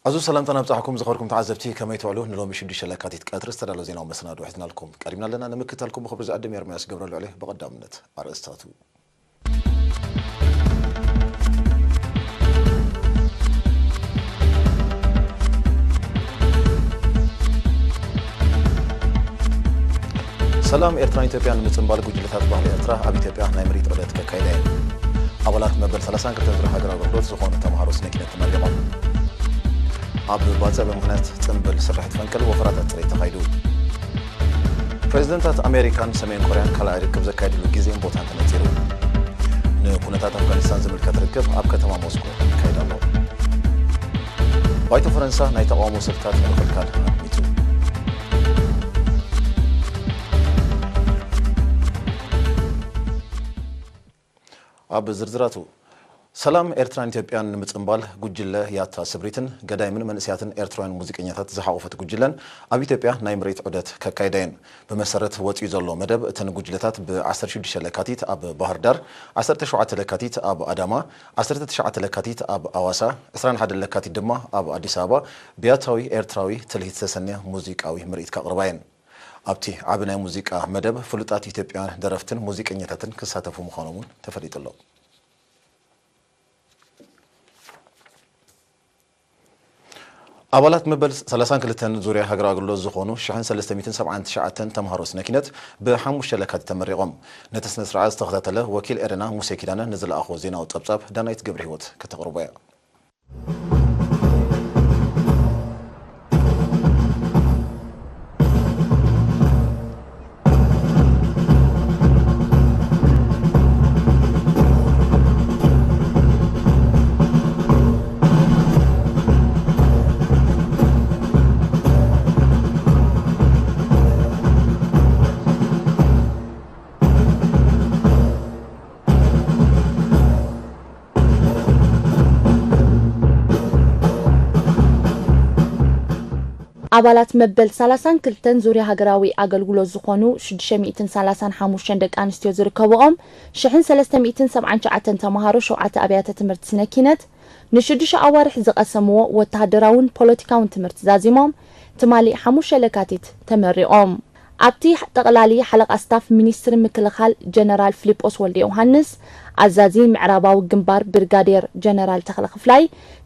ኣዝዩ ሰላምታና ኣብጻሕኩም ዝኸበርኩም ተዓዘብቲ፣ ከመይ ትውዕሉ? ንሎሚ ሽዱሽተ ለካቲት ቀትሪ ዝተዳለወ ዜናዊ መሰናድኦ ሒዝናልኩም ቀሪብና ኣለና። ንምክትታልኩም ብኽብሪ ዝዕድም ኤርምያስ ገብረልዑል እየ። ብቐዳምነት ኣርእስታቱ። ሰላም ኤርትራን ኢትዮጵያን ንምጽንባል ጉጅለታት ባህሊ ኤርትራ ኣብ ኢትዮጵያ ናይ ምርኢት ዑደት ከካይዳ እየን። ኣባላት መበል ሰላሳን ክልተን ዙር ሃገራዊ ኣገልግሎት ዝኾኑ ተምሃሮ ስነ ኪነት ተመሪቖም። ኣብ ባጽዕ ብምኽንያት ጽንብል ስርሕቲ ፈንቅል ወፈራታት ጽሬት ተኻይዱ። ፕሬዚደንታት ኣሜሪካን ሰሜን ኮርያን ካልኣይ ርክብ ዘካይድሉ ግዜን ቦታን ተነጺሩ። ንኩነታት ኣፍጋኒስታን ዝምልከት ርክብ ኣብ ከተማ ሞስኮ ይካየድ ኣሎ። ባይቶ ፈረንሳ ናይ ተቓውሞ ሰልፍታት ንምኽልካል ኣድሚቱ። ኣብ ዝርዝራቱ፣ ሰላም ኤርትራን ኢትዮጵያን ንምጽንባል ጉጅለ ያታ ስብሪትን ገዳይምን መንእሰያትን ኤርትራውያን ሙዚቀኛታት ዝሓቖፈት ጉጅለን ኣብ ኢትዮጵያ ናይ ምርኢት ዑደት ከካይዳ እየን። ብመሰረት ወጺኡ ዘሎ መደብ፣ እተን ጉጅለታት ብ ዓሰርተ ሽዱሽተ ለካቲት ኣብ ባህር ዳር፣ ዓሰርተ ሸውዓተ ለካቲት ኣብ ኣዳማ፣ ዓሰርተ ትሽዓተ ለካቲት ኣብ ኣዋሳ፣ ዕስራን ሓደን ለካቲት ድማ ኣብ ኣዲስ ኣበባ ብያታዊ ኤርትራዊ ትልሂት ዝተሰነየ ሙዚቃዊ ምርኢት ከቕርባ እየን። ኣብቲ ዓቢ ናይ ሙዚቃ መደብ፣ ፍሉጣት ኢትዮጵያውያን ደረፍትን ሙዚቀኛታትን ክሳተፉ ምዃኖም እውን ተፈሊጡ ኣሎ። ኣባላት መበል ሰላሳን ክልተን ዙርያ ሃገራዊ ኣገልግሎት ዝኾኑ ሽሕን ሰለስተ ሚእትን ሰብዓን ትሽዓተን ተምሃሮ ስነ ኪነት ብሓሙሽተ ለካቲት ተመሪቖም። ነቲ ስነ ስርዓት ዝተኸታተለ ወኪል ኤረና ሙሴ ኪዳነ ንዝለኣኾ ዜናዊ ጸብጻብ ዳናይት ገብረ ህይወት ከተቕርቦ እያ። ኣባላት መበል ሰላሳን ክልተን ዙርያ ሃገራዊ ኣገልግሎት ዝኾኑ ሽዱሽተ ሚእትን ሰላሳን ሓሙሽተን ደቂ ኣንስትዮ ዝርከብኦም ሽሕን ሰለስተ ሚእትን ሰብዓን ትሽዓተን ተምሃሮ ሸውዓተ ኣብያተ ትምህርቲ ስነ ኪነት ንሽዱሽተ ኣዋርሕ ዝቐሰምዎ ወተሃደራውን ፖለቲካውን ትምህርቲ ዛዚሞም ትማሊ ሓሙሽተ ለካቲት ተመሪቖም። ኣብቲ ጠቕላሊ ሓለቓ ስታፍ ሚኒስትሪ ምክልኻል ጀነራል ፊሊጶስ ወልደ ዮሃንስ፣ ኣዛዚ ምዕራባዊ ግንባር ብርጋዴር ጀነራል ተኽለ ክፍላይ፣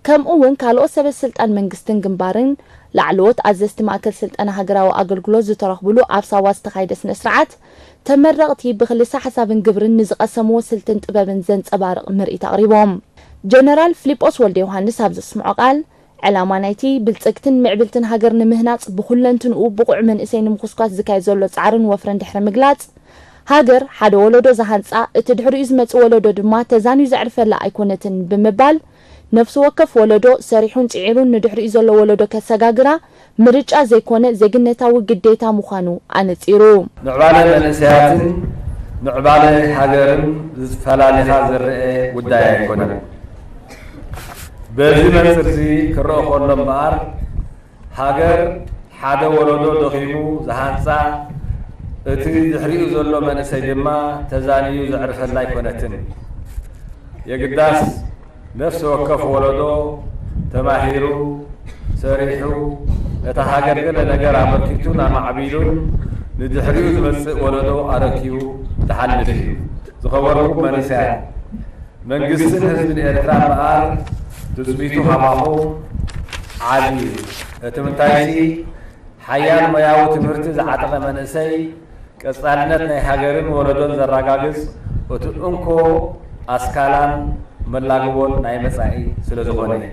ከምኡ እውን ካልኦት ሰበ ስልጣን መንግስትን ግንባርን፣ ላዕለዎት ኣዘዝቲ ማእከል ስልጠና ሃገራዊ ኣገልግሎት ዝተረኽብሉ ኣብ ሳዋ ዝተኻየደ ስነ ስርዓት፣ ተመረቕቲ ብክልሰ ሓሳብን ግብርን ንዝቐሰምዎ ስልትን ጥበብን ዘንጸባርቕ ምርኢት ኣቕሪቦም። ጀነራል ፊሊጶስ ወልደ ዮሃንስ ኣብ ዘስምዖ ቃል፣ ዕላማ ናይቲ ብልጽግትን ምዕብልትን ሃገር ንምህናጽ ብኹለንትንኡ ብቑዕ መንእሰይ ንምኹስኳስ ዝካየድ ዘሎ ጻዕርን ወፍርን ድሕሪ ምግላጽ፣ ሃገር ሓደ ወለዶ ዝሃንጻ፣ እቲ ድሕሪኡ ዝመጽእ ወለዶ ድማ ተዛንዩ ዘዕርፈላ ኣይኮነትን ብምባል፣ ነፍሲ ወከፍ ወለዶ ሰሪሑን ጽዒሩን ንድሕሪኡ ዘሎ ወለዶ ከሰጋግራ ምርጫ ዘይኮነ ዜግነታዊ ግዴታ ምዃኑ ኣነጺሩ። ምዕባለ መንእሰያትን ምዕባለ ሃገርን ዝፈላለኻ ዝረአ ጉዳይ ኣይኮነን። በዚ መንጽር እዚ ክረአ ከሎ እምበኣር፣ ሃገር ሓደ ወለዶ ደኺሙ ዝሃንጻ፣ እቲ ድሕሪኡ ዘሎ መንእሰይ ድማ ተዛንዩ ዘዕርፈላ ኣይኮነትን። የግዳስ፣ ነፍሲ ወከፍ ወለዶ ተማሂሩ፣ ሰሪሑ፣ እታ ሃገር ገለ ነገር ኣበርኪቱን ኣማዕቢሉን ንድሕሪኡ ዝመጽእ ወለዶ ኣረኪቡ ዝሓልፍ እዩ። ዝኸበርኩም መንእሰያት፣ መንግስትን ህዝብን ኤርትራ እምበኣር ትጽቢቱ ካባኹም ዓቢ እዩ። እቲ ምንታይሲ፣ ሓያል ሞያዊ ትምህርቲ ዝዓጠቐ መንእሰይ፣ ቀጻልነት ናይ ሃገርን ወለዶን ዘረጋግጽ እቲ እንኮ ኣስካላን መላግቦን ናይ መጻኢ ስለ ዝኾነ።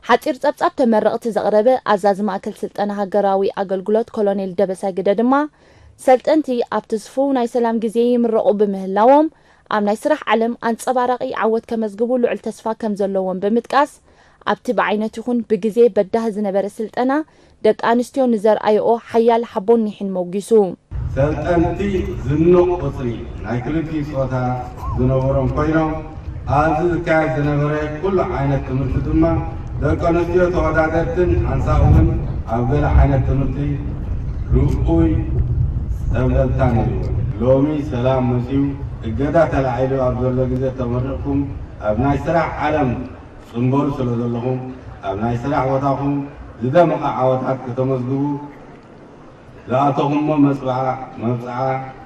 ሓጺር ጸብጻብ ተመረቕቲ ዘቕረበ ኣዛዚ ማእከል ስልጠና ሃገራዊ ኣገልግሎት ኮሎኔል ደበሳይ ግደ ድማ፣ ሰልጠንቲ ኣብቲ ስፉው ናይ ሰላም ግዜ ይምረቑ ብምህላዎም፣ ኣብ ናይ ስራሕ ዓለም ኣንጸባራቒ ዓወት ከመዝግቡ ልዑል ተስፋ ከም ዘለዎም ብምጥቃስ፣ ኣብቲ ብዓይነቱ ይኹን ብግዜ በዳሂ ዝነበረ ስልጠና፣ ደቂ ኣንስትዮ ንዘርኣይኦ ሓያል ሓቦን ኒሕን መጒሱ። ሰልጠንቲ ዝኑዕ ቁጽሪ ናይ ክልቲኡ ጾታ ዝነበሮም ኮይኖም፣ ኣብዚ ዝካየድ ዝነበረ ኩሉ ዓይነት ትምህርቲ ድማ፣ ደቂ ኣንስትዮ ተወዳደርትን ሓንሳእ እውን ኣብ ገለ ዓይነት ትምህርቲ ርኡይ ጸብለልታ ነይርወን። ሎሚ ሰላም መጺኡ፣ እገዳ ተላዒሉ ኣብ ዘሎ ግዜ ተመሪቕኩም ኣብ ናይ ስራሕ ዓለም ጽንበሩ ስለ ዘለኹም ኣብ ናይ ስራሕ ቦታኹም ዝደመቐ ዓወታት ከተመዝግቡ ዝኣተኹሞ መጽብዓ መብጽዓ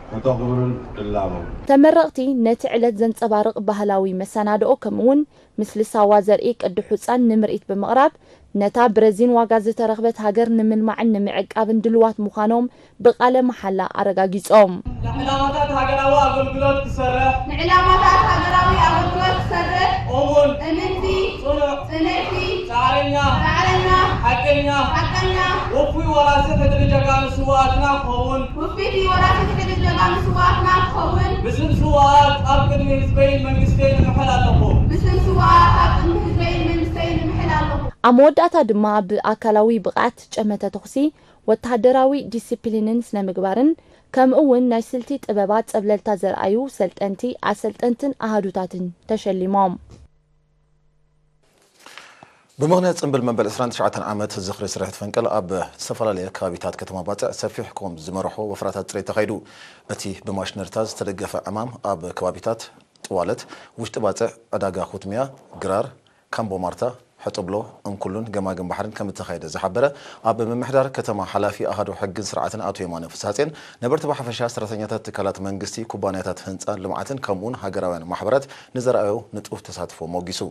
ከተኽብሩን እላቦ። ተመረቕቲ ነቲ ዕለት ዘንጸባርቕ ባህላዊ መሰናድኦ ከምኡውን ምስሊ ሳዋ ዘርኢ ቅዲ ሑጻን ንምርኢት ብምቕራብ ነታ ብረዚን ዋጋ ዝተረኽበት ሃገር ንምልማዕን ንምዕቃብን ድልዋት ምዃኖም ብቃለ መሓላ ኣረጋጊጾም። ንዕላማታት ሃገራዊ ኣገልግሎት ክሰርሕ ንዕላማታት ሃገራዊ ኣገልግሎት ክሰርሕ እሙን እምንቲ ጽኑዕ ጽንዕቲ ጻዕረኛ ጻዕረኛ ሓቀኛ ሓቀኛ ውፉይ ወራሲ ሕድሪ ጀጋኑ ስውኣትና ክኸውን ውፊቲ ወራሲ ሕድሪ ጀጋኑ ስውኣትና ክኸውን ብስም ስውኣት ኣብ ቅድሚ ህዝበይን መንግስተይን እምሕል ኣለኹ። ብስም ስውኣት ኣብ ቅድሚ ህዝበይን መንግስተይን እምሕል ኣለኹ። ኣብ መወዳእታ ድማ ብኣካላዊ ብቕዓት ጨመተ ተኹሲ፣ ወተሃደራዊ ዲሲፕሊንን ስነ ምግባርን፣ ከምኡ እውን ናይ ስልቲ ጥበባት ጸብለልታ ዘርኣዩ ሰልጠንቲ፣ ኣሰልጠንትን ኣሃዱታትን ተሸሊሞም። ብምኽንያት ጽምብል መበል ዕስራን ትሽዓተን ዓመት ዝኽሪ ስርሒት ፈንቅል ኣብ ዝተፈላለየ ከባቢታት ከተማ ባጽዕ ሰፊሕ ኮም ዝመርሖ ወፍራታት ጽሬት ተኻይዱ። እቲ ብማሽነሪታት ዝተደገፈ ዕማም ኣብ ከባቢታት ጥዋለት፣ ውሽጢ ባጽዕ፣ ዕዳጋ ኩትሚያ፣ ግራር፣ ካምቦ ማርታ፣ ሕጥብሎ፣ እንኩሉን ገማግም ባሕርን ከም እተኻየደ ዝሓበረ ኣብ ምምሕዳር ከተማ ሓላፊ ኣሃዱ ሕግን ስርዓትን ኣቶ የማነ ፍስሃጼን፣ ነበርቲ ብሓፈሻ፣ ሰራሕተኛታት ትካላት መንግስቲ፣ ኩባንያታት ህንፃን ልምዓትን ከምኡውን ሃገራውያን ማሕበራት ንዘርኣዮ ንጡፍ ተሳትፎ ሞጊሱ።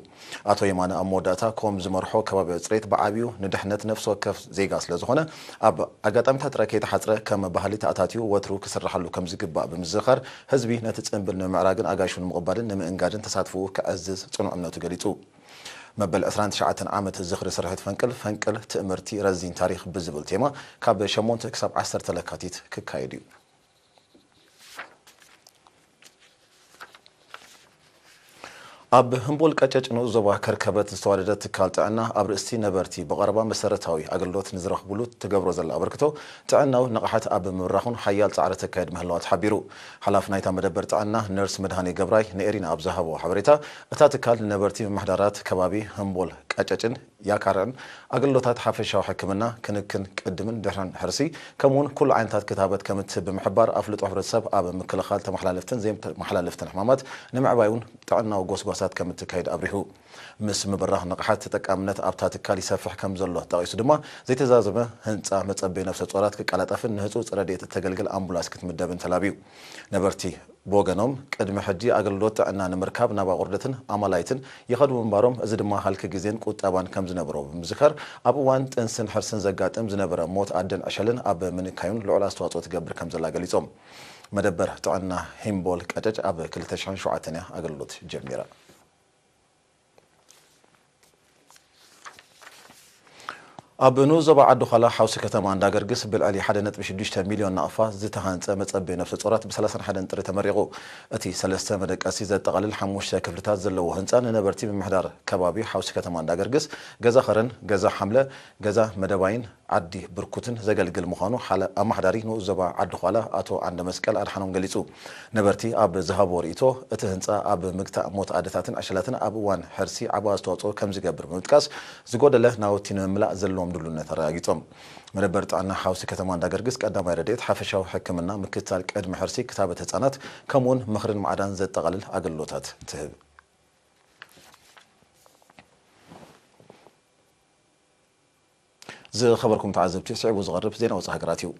ኣቶ የማነ ኣብ መወዳእታ ኮም ዝመርሖ ከባቢያዊ ፅሬት ብዓብዩ ንድሕነት ነፍሲ ወከፍ ዜጋ ስለ ዝኾነ ኣብ ኣጋጣሚታት ጥራይ ከይተሓፅረ ከም ባህሊ ተኣታትዩ ወትሩ ክስርሓሉ ከም ዝግባእ ብምዝኻር ህዝቢ ነቲ ፅንብል ንምምዕራግን ኣጋይሹ ንምቕባልን ንምእንጋድን ተሳትፎኡ ከዕዝዝ ፅኑዕ እምነቱ ገሊፁ። መበል ዕስራን ትሽዓተን ዓመት ዝኽሪ ስርሒት ፈንቅል፣ ፈንቅል ትእምርቲ ረዚን ታሪኽ ብዝብል ቴማ ካብ ሸሞንተ ክሳብ ዓሰርተ ለካቲት ክካየድ እዩ። ኣብ ህምቦል ቀጨጭ ንኡስ ዞባ ከርከበት ዝተዋደደ ትካል ጥዕና ኣብ ርእስቲ ነበርቲ ብቐረባ መሰረታዊ ኣገልግሎት ንዝረኽብሉ ትገብሮ ዘላ ኣበርክቶ ጥዕናዊ ንቕሓት ኣብ ምብራኹን ሓያል ጻዕሪ ተካየድ ምህላዋ ተሓቢሩ። ሓላፊ ናይታ መደበር ጥዕና ነርስ መድሃኔ ገብራይ ንኤሪና ኣብ ዝሃቦ ሓበሬታ፣ እታ ትካል ንነበርቲ ምምሕዳራት ከባቢ ህምቦል ቀጨጭን ያካርን ኣገልግሎታት ሓፈሻዊ ሕክምና፣ ክንክን ቅድምን ድሕርን ሕርሲ፣ ከምኡውን ኩሉ ዓይነታት ክታበት ከም እትህብ ብምሕባር፣ ኣፍልጦ ሕብረተሰብ ኣብ ምክልኻል ተመሓላለፍትን ዘይተመሓላለፍትን ሕማማት ንምዕባይ እውን ጥዕናዊ ጎስጓሳት ከም እትካየድ ኣብሪሁ። ምስ ምብራኽ ንቕሓት ተጠቃምነት ኣብታ ትካል ይሰፍሕ ከም ዘሎ ጠቒሱ ድማ፣ ዘይተዛዘመ ህንጻ መጸበዪ ነፍሰ ጾራት ክቀላጠፍን ንህጹጽ ረድኤት እተገልግል ኣምቡላንስ ክትምደብን ተላብዩ። ነበርቲ ብወገኖም፣ ቅድሚ ሕጂ ኣገልግሎት ጥዕና ንምርካብ ናብ ኣቑርደትን ኣማላይትን ይኸዱ ምንባሮም፣ እዚ ድማ ሃልኪ ግዜን ቁጠባን ከም ዝነበሮ ብምዝካር፣ ኣብ እዋን ጥንስን ሕርስን ዘጋጥም ዝነበረ ሞት ኣደን ዕሸልን ኣብ ምንካዩን ልዑል ኣስተዋጽኦ ትገብር ከም ዘላ ገሊጾም። መደበር ጥዕና ሂምቦል ቀጨጭ ኣብ ክልተ ሽሕን ሸውዓተን እያ ኣገልግሎት ጀሚራ። ኣብ ንኡስ ዞባ ዓዲ ዃላ ሓውሲ ከተማ እንዳገርግስ ብልዕሊ ሓደ ነጥቢ ሽዱሽተ ሚልዮን ናቕፋ ዝተሃንጸ መጸበዪ ነፍሰ ጾራት ብ ሰላሳን ሓደን ጥሪ ተመሪቑ። እቲ ሰለስተ መደቀሲ ዘጠቓልል ሓሙሽተ ክፍልታት ዘለዎ ህንጻ ንነበርቲ ምምሕዳር ከባቢ ሓውሲ ከተማ እንዳገርግስ፣ ገዛ ኸረን፣ ገዛ ሓምለ፣ ገዛ መደባይን ዓዲ ብርኩትን ዘገልግል ምዃኑ ሓላ-፣ ኣመሓዳሪ ንኡስ ዞባ ዓዲ ዃላ ኣቶ ዓንደ መስቀል ኣድሓኖም ገሊጹ። ነበርቲ ኣብ ዝሃብዎ ርእይቶ፣ እቲ ህንጻ ኣብ ምግታእ ሞት ኣደታትን ዕሸላትን ኣብ እዋን ሕርሲ ዓቢ ኣስተዋጽኦ ከም ዝገብር ብምጥቃስ፣ ዝጎደለ ናውቲ ንምምላእ ዘለዎም ድሉነት ኣረጋጊጾም። መደበር ጥዕና ሓውሲ ከተማ እንዳገርግስ ቀዳማይ ረድኤት፣ ሓፈሻዊ ሕክምና፣ ምክትታል ቅድሚ ሕርሲ፣ ክታበት ህጻናት፣ ከምኡውን ምኽርን ማዕዳን ዘጠቓልል ኣገልግሎታት ትህብ። ዝኸበርኩም ተዓዘብቲ፣ ስዒቡ ዝቐርብ ዜና ወጻኢ ሃገራት እዩ።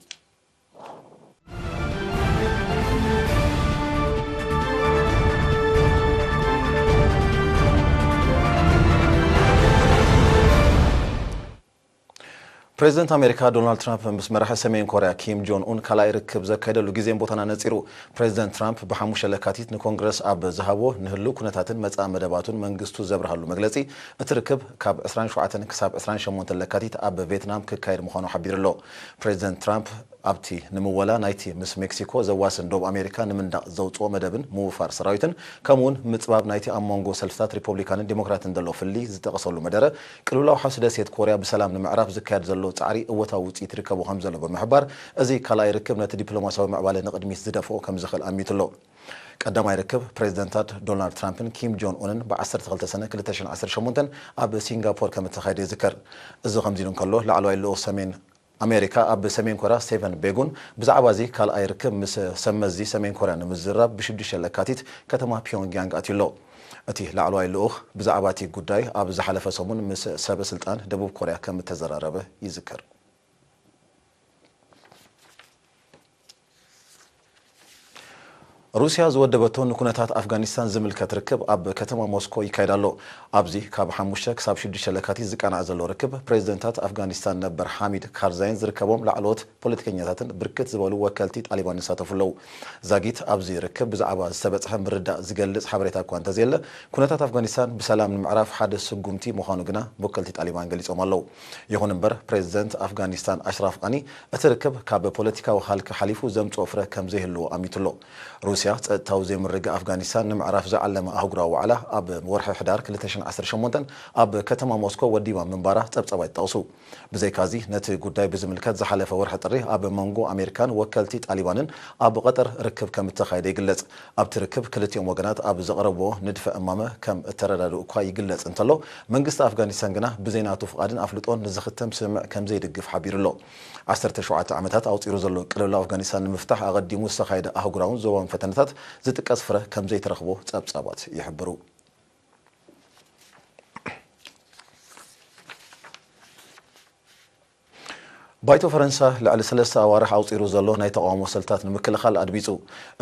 ፕሬዚደንት ኣሜሪካ ዶናልድ ትራምፕ ምስ መራሒ ሰሜን ኮርያ ኪም ጆን ኡን ካልኣይ ርክብ ዘካየደሉ ግዜን ቦታን ኣነጺሩ። ፕሬዚደንት ትራምፕ ብሓሙሽተ ለካቲት ንኮንግረስ ኣብ ዝሃቦ ንህሉው ኩነታትን መጻኢ መደባቱን መንግስቱ ዘብርሃሉ መግለጺ፣ እቲ ርክብ ካብ ዕስራን ሸውዓተን ክሳብ ዕስራን ሸሞንተን ለካቲት ኣብ ቬትናም ክካየድ ምዃኑ ሓቢሩ ኣሎ። ፕሬዚደንት ትራምፕ ኣብቲ ንምወላ ናይቲ ምስ ሜክሲኮ ዘዋስን ዶብ ኣሜሪካ ንምንዳቕ ዘውጽኦ መደብን ምውፋር ሰራዊትን፣ ከምኡውን ምጽባብ ናይቲ ኣብ መንጎ ሰልፍታት ሪፖብሊካንን ዲሞክራትን ዘሎ ፍልልይ ዝጠቐሰሉ መደረ፣ ቅልውላው ሓውሲ ደሴት ኮርያ ብሰላም ንምዕራፍ ዝካየድ ዘሎ ጻዕሪ እወታዊ ውጽኢት ይርከቦ ከም ዘሎ ብምሕባር፣ እዚ ካልኣይ ርክብ ነቲ ዲፕሎማስያዊ ምዕባለ ንቕድሚት ዝደፍኦ ከም ዝኽእል ኣሚቱ ኣሎ። ቀዳማይ ርክብ ፕሬዚደንታት ዶናልድ ትራምፕን ኪም ጆን ኡንን ብ ዓሰርተ ክልተ ሰነ ክልተ ሽሕን ዓሰርተ ሸሞንተን ኣብ ሲንጋፖር ከም እተኻየደ ይዝከር። እዚ ከምዚ ኢሉ እንከሎ፣ ላዕለዋይ ልኡኽ ሰሜን ኣሜሪካ ኣብ ሰሜን ኮርያ ስቴፈን ቤጉን ብዛዕባ እዚ ካልኣይ ርክብ ምስ ሰብ መዚ ሰሜን ኮርያ ንምዝራብ ብሽዱሽተ ለካቲት ከተማ ፒዮንግያንግ ኣትዩ ኣሎ። እቲ ላዕለዋይ ልኡኽ ብዛዕባ እቲ ጉዳይ ኣብ ዝሓለፈ ሰሙን ምስ ሰበ ስልጣን ደቡብ ኮርያ ከም እተዘራረበ ይዝከር። ሩስያ ዝወደበቶ ንኩነታት ኣፍጋኒስታን ዝምልከት ርክብ ኣብ ከተማ ሞስኮ ይካየድ ኣሎ። ኣብዚ ካብ ሓሙሽተ ክሳብ ሽዱሽተ ለካቲት ዝቃናዕ ዘሎ ርክብ ፕሬዚደንታት ኣፍጋኒስታን ነበር ሓሚድ ካርዛይን ዝርከቦም ላዕለዎት ፖለቲከኛታትን ብርክት ዝበሉ ወከልቲ ጣሊባን ይሳተፉ ኣለዉ። ዛጊት ኣብዚ ርክብ ብዛዕባ ዝተበጽሐ ምርዳእ ዝገልጽ ሓበሬታ እኳ እንተዘየለ፣ ኩነታት ኣፍጋኒስታን ብሰላም ንምዕራፍ ሓደ ስጉምቲ ምዃኑ ግና ወከልቲ ጣሊባን ገሊጾም ኣለዉ። ይኹን እምበር፣ ፕሬዚደንት ኣፍጋኒስታን ኣሽራፍ ቃኒ እቲ ርክብ ካብ ፖለቲካዊ ሃልኪ ሓሊፉ ዘምጽኦ ፍረ ከም ዘይህልዎ ኣሚቱ ኣሎ። ሩስያ ጸጥታዊ ዘይምርግጋእ ኣፍጋኒስታን ንምዕራፍ ዝዓለመ ኣህጉራዊ ዋዕላ ኣብ ወርሒ ሕዳር ክልተ ሽሕን ዓሰርተ ሸሞንተን ኣብ ከተማ ሞስኮ ወዲባ ምንባራ ጸብጻባት ይጠቕሱ። ብዘይካዚ፣ ነቲ ጉዳይ ብዝምልከት ዝሓለፈ ወርሒ ጥሪ ኣብ መንጎ ኣሜሪካን ወከልቲ ጣሊባንን ኣብ ቐጠር ርክብ ከም እተኻየደ ይግለጽ። ኣብቲ ርክብ ክልቲኦም ወገናት ኣብ ዘቕረብዎ ንድፈ እማመ ከም እተረዳድኡ እኳ ይግለጽ እንተሎ፣ መንግስቲ ኣፍጋኒስታን ግና ብዘይ ናቱ ፍቓድን ኣፍልጦን ንዝኽተም ስምምዕ ከም ዘይድግፍ ሓቢሩ ኣሎ። ዓሰርተ ሸውዓተ ዓመታት ኣቑጺሩ ዘሎ ቅልውላው ኣፍጋኒስታን ንምፍታሕ ኣቐዲሙ ዝተኻየደ ኣህጉራውን ዞባውን ፈተነታት ዝጥቀስ ፍረ ከም ዘይተረኽቦ ጸብጻባት ይሕብሩ። ባይቶ ፈረንሳ ልዕሊ ሰለስተ ኣዋርሕ ኣውጺሩ ዘሎ ናይ ተቓውሞ ሰልፍታት ንምክልኻል ኣድሚጹ።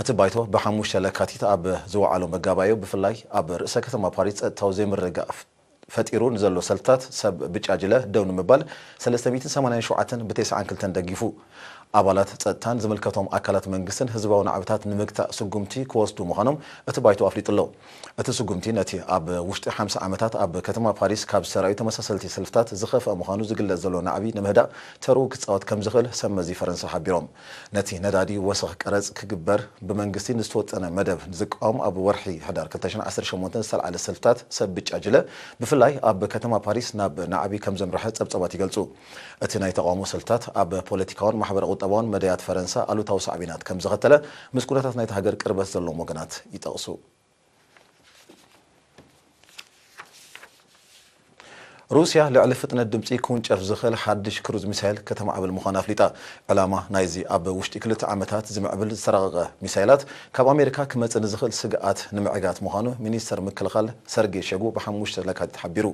እቲ ባይቶ ብሓሙሽተ ለካቲት ኣብ ዝወዓሎ መጋባእዮ ብፍላይ ኣብ ርእሰ ከተማ ፓሪስ ጸጥታዊ ዘይምርግጋእ ፈጢሩ ንዘሎ ሰልፍታት ሰብ ብጫ ጅለ ደው ንምባል ሰለስተ ሚእትን ሰማንያን ሸውዓተን ብተስዓን ክልተን ደጊፉ። ኣባላት ጸጥታን ዝምልከቶም ኣካላት መንግስትን ህዝባዊ ናዕብታት ንምግታእ ስጉምቲ ክወስዱ ምዃኖም እቲ ባይቶ ኣፍሊጡ ኣሎ። እቲ ስጉምቲ ነቲ ኣብ ውሽጢ ሓምሳ ዓመታት ኣብ ከተማ ፓሪስ ካብ ዝተራእዩ ተመሳሰልቲ ሰልፍታት ዝኸፍአ ምዃኑ ዝግለጽ ዘሎ ናዕቢ ንምህዳእ ተርኡ ክጻወት ከም ዝኽእል ሰብ መዚ ፈረንሳ ሓቢሮም። ነቲ ነዳዲ ወሰኽ ቀረጽ ክግበር ብመንግስቲ ንዝተወጠነ መደብ ንዝቃወም ኣብ ወርሒ ሕዳር ክልተ ሽሕን ዓሰርተ ሸሞንተን ዝተልዓለ ሰልፍታት ሰብ ብጫ ጅለ ብፍላይ ኣብ ከተማ ፓሪስ ናብ ናዕቢ ከም ዘምርሐ ጸብጻባት ይገልጹ። እቲ ናይ ተቓውሞ ሰልፍታት ኣብ ፖለቲካውን ማሕበረ ቁጠባውን መዳያት ፈረንሳ ኣሉታዊ ሳዕቤናት ከም ዘኸተለ ምስ ኩነታት ናይቲ ሃገር ቅርበት ዘለዎም ወገናት ይጠቕሱ። ሩስያ ልዕሊ ፍጥነት ድምጺ ክውንጨፍ ዝኽእል ሓድሽ ክሩዝ ሚሳይል ከተማዕብል ምዃና ኣፍሊጣ። ዕላማ ናይዚ ኣብ ውሽጢ ክልተ ዓመታት ዝምዕብል ዝተራቐቐ ሚሳይላት ካብ ኣሜሪካ ክመጽእ ንዝኽእል ስግኣት ንምዕጋት ምዃኑ ሚኒስተር ምክልኻል ሰርጌ ሸጉ ብሓሙሽተ ለካቲት ሓቢሩ።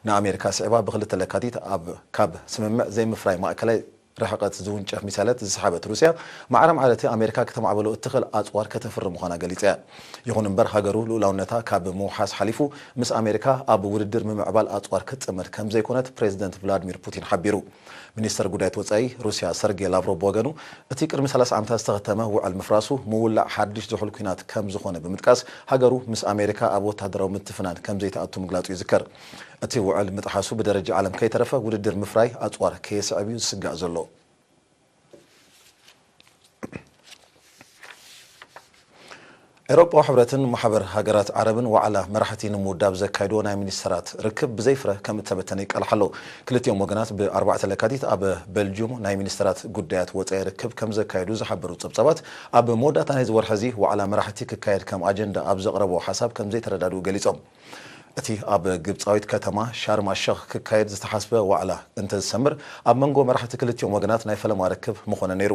ንኣሜሪካ ስዒባ ብክልተ ለካቲት ኣብ ካብ ስምምዕ ዘይምፍራይ ማእከላይ ርሕቀት ዝውንጨፍ ሚሳይላት ዝሰሓበት ሩስያ፣ ማዕረ ማዕረ እቲ ኣሜሪካ ከተማዕብሎ እትኽእል ኣጽዋር ከተፍሪ ምዃና ገሊጻ እያ። ይኹን እምበር፣ ሃገሩ ልኡላውነታ ካብ ምውሓስ ሓሊፉ ምስ ኣሜሪካ ኣብ ውድድር ምምዕባል ኣጽዋር ክትጽመድ ከም ዘይኮነት ፕሬዚደንት ቭላድሚር ፑቲን ሓቢሩ። ሚኒስተር ጉዳያት ወጻኢ ሩስያ ሰርጌ ላቭሮቭ ብወገኑ፣ እቲ ቅድሚ ሰላሳ ዓመታት ዝተኸተመ ውዕል ምፍራሱ ምውላዕ ሓድሽ ዝሑል ኲናት ከም ዝኾነ ብምጥቃስ፣ ሃገሩ ምስ ኣሜሪካ ኣብ ወተሃደራዊ ምትፍናን ከም ዘይትኣቱ ምግላጹ ይዝከር። እቲ ውዕል ምጥሓሱ ብደረጃ ዓለም ከይተረፈ ውድድር ምፍራይ ኣጽዋር ከየስዕብ እዩ ዝስጋእ ዘሎ። ኤውሮጳዊ ሕብረትን ማሕበር ሃገራት ዓረብን ዋዕላ መራሕቲ ንምውዳብ ዘካየድዎ ናይ ሚኒስተራት ርክብ ብዘይ ፍረ ከም እተበተነ ይቃልሓ ኣሎ። ክልቲኦም ወገናት ብኣርባዕተ ለካቲት ኣብ ቤልጅዩም ናይ ሚኒስተራት ጉዳያት ወጻኢ ርክብ ከም ዘካየዱ ዝሓበሩ ጸብጻባት፣ ኣብ መወዳእታ ናይዚ ወርሒ እዚ ዋዕላ መራሕቲ ክካየድ ከም ኣጀንዳ ኣብ ዘቕረብዎ ሓሳብ ከም ዘይተረዳድኡ ገሊጾም። እቲ ኣብ ግብጻዊት ከተማ ሻርም ኣሸኽ ክካየድ ዝተሓስበ ዋዕላ እንተዝሰምር፣ ኣብ መንጎ መራሕቲ ክልቲኦም ወገናት ናይ ፈለማ ርክብ ምኾነ ነይሩ።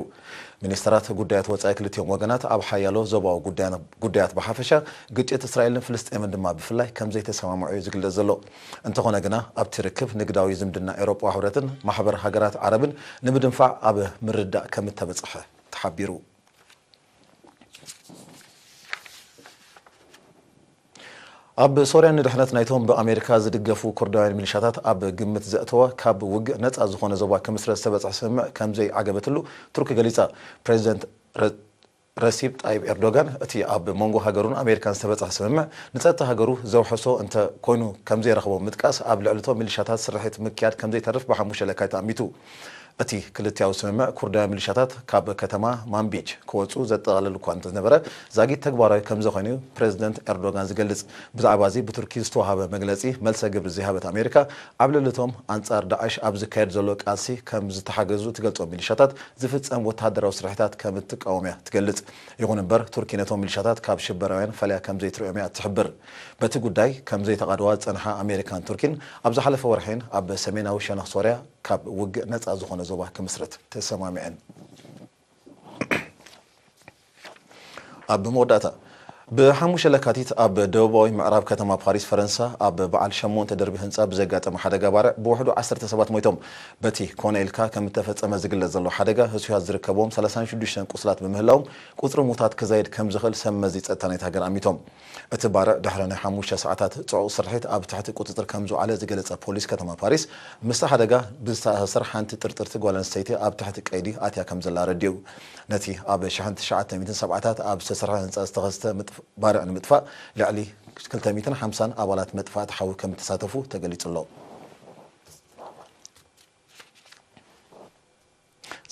ሚኒስተራት ጉዳያት ወጻኢ ክልቲኦም ወገናት ኣብ ሓያሎ ዞባዊ ጉዳያ-፣ ጉዳያት ብሓፈሻ፣ ግጭት እስራኤልን ፍልስጤምን ድማ ብፍላይ ከም ዘይተሰማምዑ እዩ ዝግለጽ ዘሎ። እንተኾነ ግና፣ ኣብቲ ርክብ ንግዳዊ ዝምድና ኤውሮጳዊ ሕብረትን ማሕበር ሃገራት ዓረብን ንምድንፋዕ ኣብ ምርድዳእ ከም እተበጽሐ ተሓቢሩ። ኣብ ሶርያ ንድሕነት ናይቶም ብኣሜሪካ ዝድገፉ ኩርዳውያን ሚሊሻታት ኣብ ግምት ዘእተወ ካብ ውግእ ነጻ ዝኾነ ዞባ ክምስረት ዝተበጽሐ ስምምዕ ከም ዘይዓገበትሉ ቱርኪ ገሊጻ። ፕሬዚደንት ረ-፣ ረሲብ ጣይብ ኤርዶጋን እቲ ኣብ መንጎ ሃገሩን ኣሜሪካን ዝተበጽሐ ስምምዕ ንጸጥታ ሃገሩ ዘውሐሶ እንተ ኮይኑ ከም ዘይረኽቦ ምጥቃስ ኣብ ልዕሊ እቶም ሚሊሻታት ስርሒት ምክያድ ከም ዘይተርፍ ብሓሙሽተ ለካቲት ኣሚቱ። እቲ ክልቲኣዊ ስምምዕ ኩርዳውያን ሚሊሻታት ካብ ከተማ ማንቢጅ ክወጹ ዘጠቓልል እኳ እንተነበረ፣ ዛጊት ተግባራዊ ከም ዘይኮነ እዩ ፕሬዚደንት ኤርዶጋን ዝገልጽ። ብዛዕባ እዚ ብቱርኪ ዝተዋሃበ መግለጺ፣ መልሰ ግብሪ ዘይሃበት ኣሜሪካ፣ ኣብ ልዕሊ እቶም ኣንጻር ዳዕሽ ኣብ ዝካየድ ዘሎ ቃልሲ ከም ዝተሓገዙ ትገልጾም ሚሊሻታት ዝፍጸም ወተሃደራዊ ስርሒታት ከም እትቃወም እያ ትገልጽ። ይኹን እምበር፣ ቱርኪ ነቶም ሚሊሻታት ካብ ሽበራውያን ፈልያ ከም ዘይትርእዮም እያ ትሕብር። በቲ ጉዳይ ከም ዘይተቓደዋ ዝጸንሓ ኣሜሪካን ቱርኪን፣ ኣብ ዝሓለፈ ወርሒን ኣብ ሰሜናዊ ሸነኽ ሶርያ ካብ ውግእ ነጻ ዝኾነ ዞባ ክምስርት ተሰማሚዐን። ኣብ መወዳእታ፣ ብ5 ለካቲት ኣብ ደቡባዊ ምዕራብ ከተማ ፓሪስ ፈረንሳ ኣብ በዓል ሸሞንተ ደርቢ ህንጻ ብዘጋጠመ ሓደጋ ባርዕ ብውሕዱ ዓሰርተ ሰባት ሞይቶም። በቲ ኮነ ኢልካ ከም እተፈጸመ ዝግለጽ ዘሎ ሓደጋ ህሱያት ዝርከብዎም ሰላሳን ሽዱሽተን ቁስላት ብምህላዎም ቁጽሪ ሙታት ክዛይድ ከም ዝኽእል ሰብ መዚ ጸጥታ ናይቲ ሃገር ኣሚቶም። እቲ ባርዕ ድሕሪ ናይ ሓሙሽተ ሰዓታት ጽዑቕ ስርሒት ኣብ ትሕቲ ቁጽጽር ከም ዝውዓለ ዝገለጸ ፖሊስ ከተማ ፓሪስ፣ ምስቲ ሓደጋ ብዝተኣሳሰር ሓንቲ ጥርጥርቲ ጓል ኣንስተይቲ ኣብ ትሕቲ ቀይዲ ኣትያ ከም ዘላ ኣረዲኡ። ነቲ ኣብ ሸሕን ትሽዓተ ሚእትን ሰብዓታት ኣብ ዝተሰርሐ ህንጻ ዝተኸስተ ምጥፍ-፣ ባርዕ ንምጥፋእ ልዕሊ ክልተ ሚእትን ሓምሳን ኣባላት መጥፋእቲ ሓዊ ከም እተሳተፉ ተገሊጹ ኣሎ።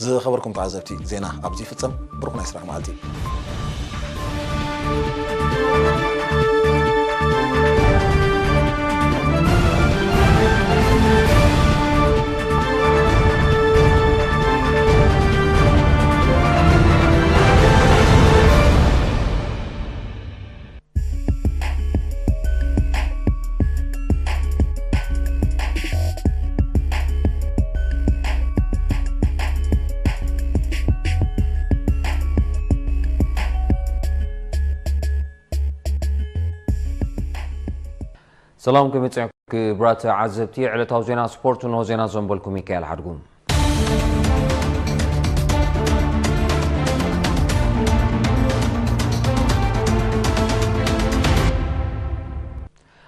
ዝኸበርኩም ተዓዘብቲ፣ ዜና ኣብዚ ይፍጸም። ብሩኽ ናይ ስራሕ መዓልቲ። ሰላም፣ ከመይ ጸኒሕኩም ክቡራት ተዓዘብቲ? ዕለታዊ ዜና ስፖርት፣ እንሆ ዜና ዘንበልኩ ሚካኤል ሓድጉ።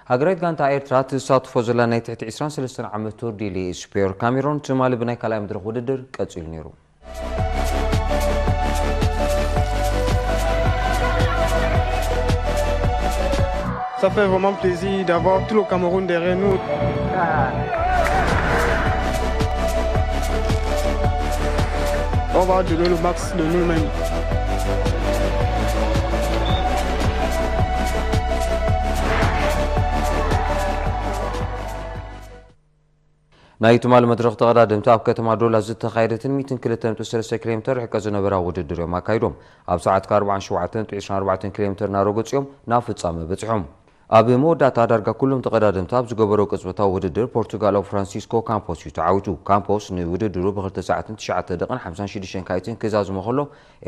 ሃገራዊት ጋንታ ኤርትራ ትሳትፎ ዘላ ናይ ትሕቲ ዕስራን ሰለስተን ዓመት ቱር ዲ ሌ ስፔር ካሜሮን ትማሊ ብናይ ካልኣይ መድረኽ ውድድር ቀጺሉ ነይሩ። Ça fait vraiment plaisir d'avoir tout le Cameroun derrière nous. On va donner le max de nous-mêmes. ናይ ትማሊ መድረኽ ተቐዳደምቲ ኣብ ከተማ ዶላ ዝተኻየደትን ሚእትን ክልተ ነጥቢ ሰለስተ ኪሎ ሜተር ርሕቀት ዝነበራ ውድድር እዮም ኣካይዶም። ኣብ ሰዓት ከኣ ኣርባዓን ሸውዓተን ነጥቢ ዕስራን ኣርባዕተን ኪሎ ሜተር እናረገጹ እዮም ናብ ፍጻመ በጺሖም። ኣብ መወዳእታ ዳርጋ ኩሎም ተቐዳደምቲ ኣብ ዝገበሮ ቅጽበታዊ ውድድር ፖርቱጋላዊ ፍራንሲስኮ ካምፖስ እዩ ተዓዊቱ። ካምፖስ ንውድድሩ ብክልተ ሰዓትን ትሽዓተ ደቂቕን ሓምሳን ሽዱሽተን ካይትን ክዛዝሞ ከሎ፣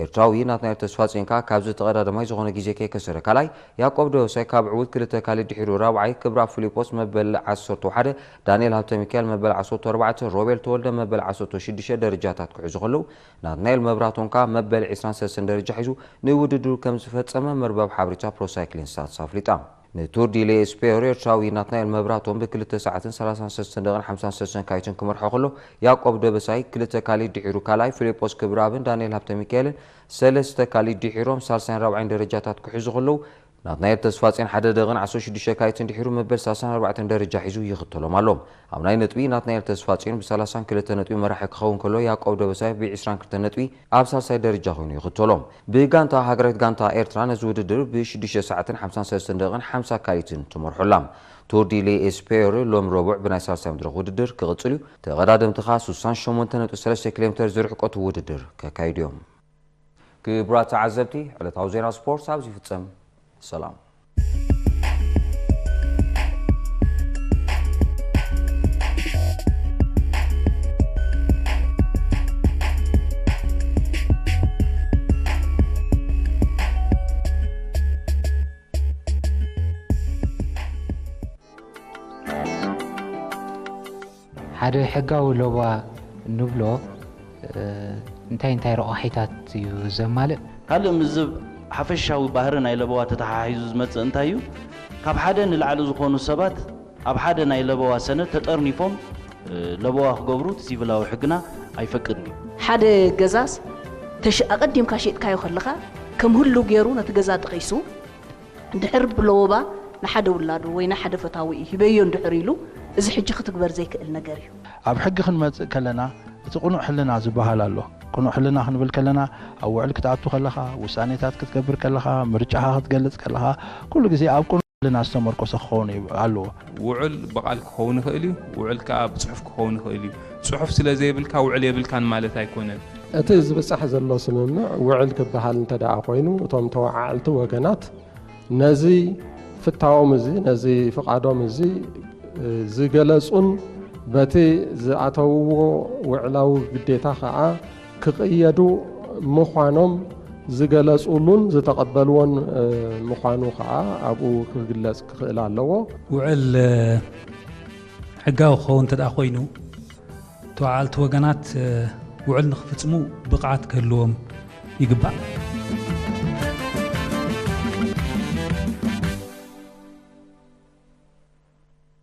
ኤርትራዊ ናትናኤል ተስፋጽዮን ከኣ ካብዚ ተቐዳዳማይ ዝኾነ ግዜ ከይከሰረ ካልኣይ፣ ያዕቆብ ደበሳይ ካብ ዕዉት ክልተ ካልእ ድሒሩ ራብዓይ፣ ክብራ ፊሊጶስ መበል ዓሰርተ ሓደ፣ ዳንኤል ሃብተሚካኤል መበል ዓሰርተ ኣርባዕተ፣ ሮቤል ተወልደ መበል ዓሰርተ ሽዱሽተ ደረጃታት ክሕዙ ከለዉ፣ ናትናኤል መብራቶም ከኣ መበል ዕስራን ሰለስተን ደረጃ ሒዙ ንውድድሩ ከም ዝፈጸመ መርበብ ሓበሬታ ፕሮሳይክሊን ስታትስ ኣፍሊጣ። ንቱር ዲ ሌ ስፔር ኤርትራዊ ናትናኤል መብራቶም ብክልተ ሰዓትን ሰላሳን ሰለስተን ደቂቕን ሓምሳን ሰለስተን ካይትን ክመርሖ ከሎ፣ ያዕቆብ ደበሳይ ክልተ ካልእ ድሒሩ ካልኣይ፣ ፊሊጶስ ክብረኣብን ዳንኤል ሃብተሚካኤልን ሰለስተ ካልእ ድሒሮም ሳልሳይን ራብዓይን ደረጃታት ክሕዙ ከለዉ፣ ናትናኤል ተስፋጽዮን ሓደ ደቂቕን ዓሰርተ ሽዱሽተ ካይትን ድሒሩ መበል ሰላሳን ኣርባዕተን ደረጃ ሒዙ ይኽተሎም ኣሎ። ኣብ ናይ ነጥቢ ናትናኤል ተስፋጽዮን ብሰላሳን ክልተ ነጥቢ መራሒ ክኸውን ከሎ፣ ያዕቆብ ደበሳይ ብዕስራን ክልተን ነጥቢ ኣብ ሳልሳይ ደረጃ ኮይኑ ይኽተሎ። ብጋንታ፣ ሃገራዊት ጋንታ ኤርትራ ነዚ ውድድር ብሽዱሽተ ሰዓትን ሓምሳን ሰለስተን ደቂቕን ሓምሳ ካልኢትን ትመርሖ ኣላ። ቱር ዲ ሌ ኤስፔር ሎሚ ረቡዕ ብናይ ሳልሳይ መድረኽ ውድድር ክቕጽል እዩ። ተቐዳደምቲ ኸኣ ስሳን ሸሞንተ ነጥቢ ሰለስተ ኪሎ ሜተር ዝርሕቀቱ ውድድር ከካይዱ እዮም። ክቡራት ተዓዘብቲ፣ ዕለታዊ ዜና ስፖርት ኣብዚ ይፍጸም። ሰላም። ሓደ ሕጋዊ ለበዋ እንብሎ፣ እ፣ እንታይ እንታይ ረቋሒታት እዩ ዘማልእ? ካልእ ምስዚ ሓፈሻዊ ባህሪ ናይ ለበዋ ተተሓሒዙ ዝመጽእ እንታይ እዩ? ካብ ሓደ ንላዕሊ ዝኾኑ ሰባት ኣብ ሓደ ናይ ለበዋ ሰነድ ተጠርኒፎም፣ እ፣ ለበዋ ክገብሩ እቲ ሲቪላዊ ሕግና ኣይፈቅድን እዩ። ሓደ ገዛስ ተሽ-፣ ኣቐዲምካ ሸይጥካዮ ከለኻ ከም ህሉው ገይሩ ነቲ ገዛ ጠቒሱ፣ ድሕር ብለወባ ንሓደ ውላዱ ወይ ንሓደ ፈታዊኡ ሂበዮ እንድሕር ኢሉ፣ እዚ ሕጂ ክትግበር ዘይክእል ነገር እዩ። ኣብ ሕጊ ክንመጽእ ከለና፣ እቲ ቅኑዕ ሕልና ዝበሃል ኣሎ። ቅኑዕ ሕልና ክንብል ከለና፣ ኣብ ውዕል ክትኣቱ ከለኻ፣ ውሳኔታት ክትገብር ከለኻ፣ ምርጫኻ ክትገልጽ ከለኻ፣ ኩሉ ግዜ ኣብ ቅኑዕ ሕልና ዝተመርኮሰ ክኸውን እዩ፣ ኣለዎ። ውዕል ብቓል ክኸውን ይኽእል እዩ፣ ውዕል ከኣ ብጽሑፍ ክኸውን ይኽእል እዩ። ጽሑፍ ስለ ዘይብልካ ውዕል የብልካን ማለት ኣይኮነን። እቲ ዝብጻሕ ዘሎ ስምምዕ ውዕል ክበሃል እንተ ደኣ ኮይኑ፣ እቶም ተወዓዕልቲ ወገናት ነዚ ፍታዎም እዚ፣ ነዚ ፍቓዶም እዚ፣ እ፣ ዝገለጹን በቲ ዝኣተውዎ ውዕላዊ ግዴታ ኸኣ ክቕየዱ ምዃኖም ዝገለጹሉን ዝተቐበልዎን ምዃኑ ከዓ ኣብኡ ክግለጽ ክኽእል ኣለዎ። ውዕል ሕጋዊ ክኸውን እንተ ደኣ ኮይኑ፣ ተዋዓልቲ ወገናት ውዕል ንኽፍጽሙ ብቕዓት ክህልዎም ይግባእ።